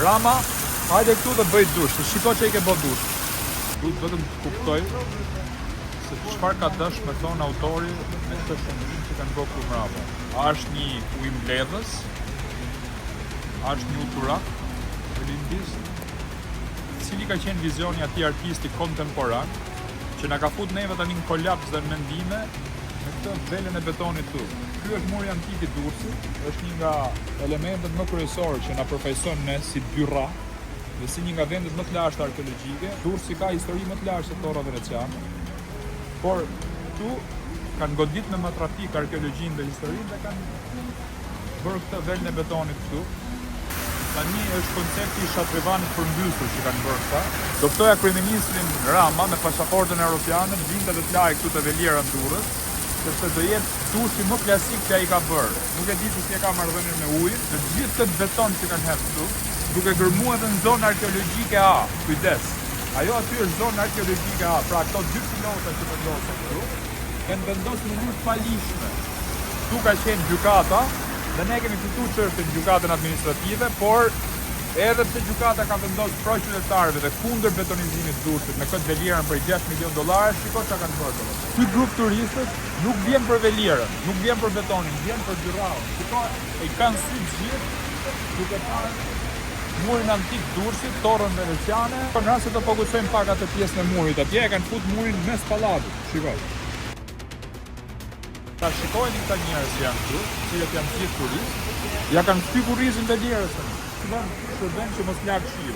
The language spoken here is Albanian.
Rama, hajde këtu dhe bëj dush, se shiko që i ke bo dush. Duhet vetëm të kuptoj se çfarë ka dashur me thonë autori me këtë shëmbëllim që kanë bërë këtu mbrapa. A është një ujëmbledhës? A është një uturak? Lindist? Cili ka qenë vizioni i atij artisti kontemporan që na ka fut neve tani në kolaps dhe në mendime me këtë velën e betonit këtu. Ky është muri antik i Durrësit, është një nga elementët më kryesorë që na përfaqëson ne si dyrrah dhe si një nga vendet më të lashta arkeologjike. Durrësi ka histori më të lashtë se Torra Veneciane. Por këtu kanë godit me matrapik arkeologjinë dhe historinë dhe kanë bërë këtë velën e betonit këtu. Tani është koncepti i shatrivanit përmbysur që kanë bërë këta. Do ftoja kryeministrin Rama me pasaportën europiane të vinte dhe të lahej këtu te Veliera në Durrës, sepse do jetë dushi më klasik që ai ka bërë. Nuk e di se si e ka marrëdhënien me ujin, me gjithë këtë beton që kanë hedhë këtu, duke gërmuar edhe në zonë arkeologjike A. Kujdes. Ajo aty është zonë arkeologjike A, pra këto dy pilota që vendosen këtu, janë vendosur në mënyrë të paligjshme. Këtu ka qenë gjykata dhe ne kemi fituar çështjen në gjykatën administrative, por edhe pse gjykata ka vendosur pro qytetarëve dhe kundër betonizimit të Durrësit me këtë velierën prej 6 milion dollarësh, shiko çka kanë bërë domethënë. Ky grup turistësh nuk vjen për velierën, nuk vjen për betonin, vjen për Dyrrahun. Shiko, i kanë sytë gjithë duke parë murin antik të Durrësit, torrën veneciane. Po në rast se do fokusojmë pak atë pjesën e murit atje, e kanë fut murin mes pallatit. Shiko. Ta shikojnë këta njerëz që janë këtu, të cilët janë gjithë turistë, ja kanë kthy kurrizin velierës tani. Shërben, shërben që mos lag shiu.